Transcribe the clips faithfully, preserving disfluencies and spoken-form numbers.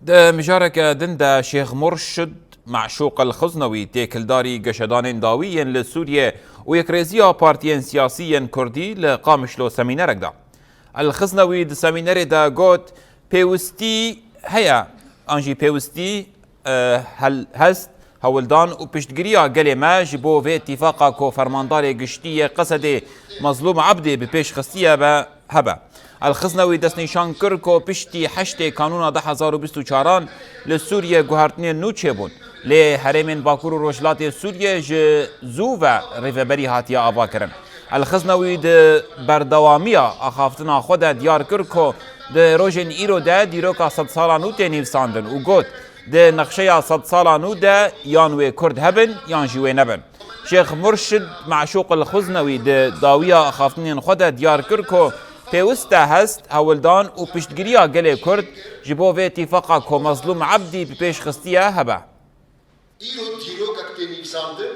Di mijareke din de Şêx Murşid Meşûq El Xiznewî, têkildarî geşedanên dawî yên li Sûriyê û yekrêziya partiyên siyasî yên Kurdî li Qamişlo semînerek da. El Xiznewî di semînerê de got, pêwistî heye, an jî pêwistî, e, hel-, hest, hewldan û piştgiriya gelê me ji bo vê tîfaqa ku fermandarê giştî yê Qesedê Mezlûm Ebdî bi pêş xistiye be, hebe. El Xiznewî destnîşan kir ku piştî heştê Kanûna du hezar û bîst û çaran li Sûriyê guhertinên nû çêbûn, lê herêmên Bakur û Rojhilatê Sûriyê ji zû ve rêveberî hatiye avakirin. El Xiznewî di berdewamiya axaftina xwe de diyar kir ku di rojên îro de dîroka sedsala nû tê nivîsandin û got, di nexşeya sedsala nû de yan wê Kurd hebin yan jî wê nebin. Şêx Murşid Meşûq El Xiznewî di dawiya axaftinên xwe de diyar kir ku pêwist e hest, hewldan û piştgiriya gelê Kurd ji bo vê tîfaqa ku Mezlûm Ebdî bi pêş xistiye hebe. Îro dîrokek tê nivîsandin.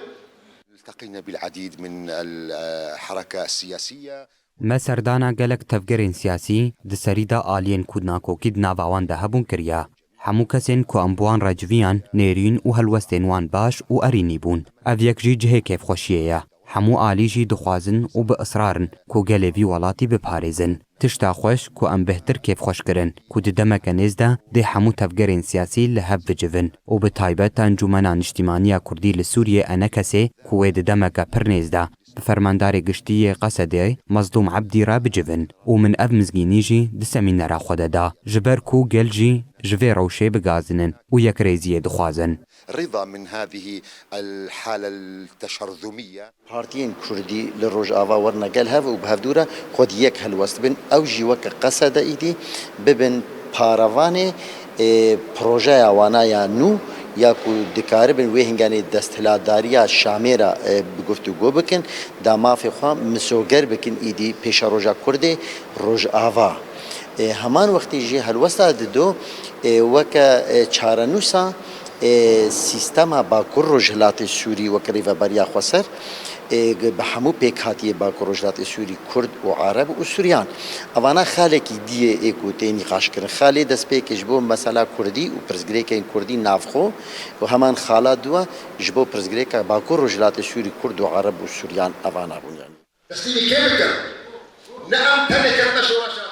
التقينا بالعديد من الحركة السياسية. Me serdana gelek tevgerên siyasî di serî de aliyên ku nakokî di nava wan de hebûn kiriye. Hemû kesên ku em bi wan re civiyan, nêrîn û helwestên wan baş û erînî bûn. Ev yek jî cihê kêfxweşiyê ye. Hemû alî jî dixwazin û bi israr in ku gelê vî welatî biparêzin. Tişta xweş ku em bêhtir kêfxweş kirin ku di demeke nêz de dê hemû tevgerên siyasî li hev bicivin û bi taybet Encûmena Niştîmaniya Kurdî li Sûriyê, ENKSê, ku wê di demeke pir nêz de bi fermandarê giştî yê Qesedê Mezlûm Ebdî re bicivin û min ev mizgînî jî di semînera xwe de da, ji ber ku gel jî ji vê rewşê bigazinin û yekrêziyê dixwazin. رضا من هذه الحالة التشرذمية. Partiyên Kurdî li Rojava werine gel hev û bi hevdû re xwe di yek helwest bin. Ew jî weke Qesede îdî bibin paravanê, e, projeya wana ya nû ya ku dikaribin wê hinganê desthilatdariya Şamê re, e, bi guftûgo bikin, da mafê xwe misoger bikin îdî pêşeroja Kurdê Rojava. E, heman wextî jî helwesta dido, e, weke, e, çarenûsa, e, sîstema Bakur Rojhilatê Sûrî weke rêveberiya xweser, e, bi hemû pêkhatiyê Bakur Rojhilatê Sûrî, Kurd û Ereb û Suryan. Evana xalekî diyê ê ku tê nîqaşkirin. Xalê destpêkê ji bo mesela Kurdî û pirsgirêkên Kurdî navxwe û heman xala dua ji bo pirsgirêka Bakur Rojhilatê Sûrî, Kurd û Ereb û Suryan evana bûn yani. Teslîmî kê bikin? Ne em tenê ketine şoreşa.